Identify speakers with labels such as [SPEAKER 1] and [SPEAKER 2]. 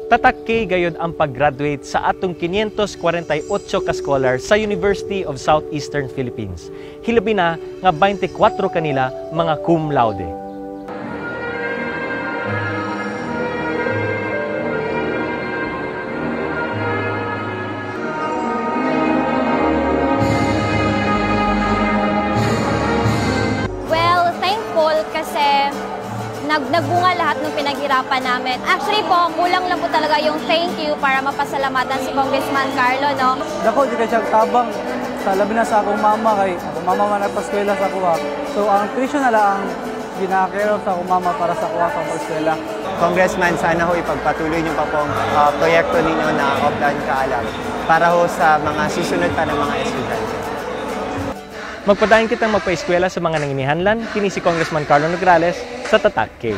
[SPEAKER 1] Tatak K gayud ang pag-graduate sa atong 548 ka scholar sa University of Southeastern Philippines. Hilabi na nga 24 kanila mga cum laude.
[SPEAKER 2] Well, thankful kasi nagbunga lahat ng pinaghirapan namin. Actually po, kulang lang po talaga yung thank you para mapasalamatan si Congressman Carlo, no?
[SPEAKER 3] Dako, di ka siya tabang sa labi na sa akong mama kay akong mama man nagpa-eskwela sa kuha. So ang tuition na lang ang ginakero sa akong mama para sa kuha sa eskwela.
[SPEAKER 4] Congressman, sana ho ipagpatuloy niyo pa pong proyekto ninyo na Oplan Kaalam para ho sa mga susunod pa ng mga estudyante.
[SPEAKER 1] Magpadayon kitang magpa-eskwela sa mga nanginihanlan, kini si Congressman Carlo Nograles sa Tatak K.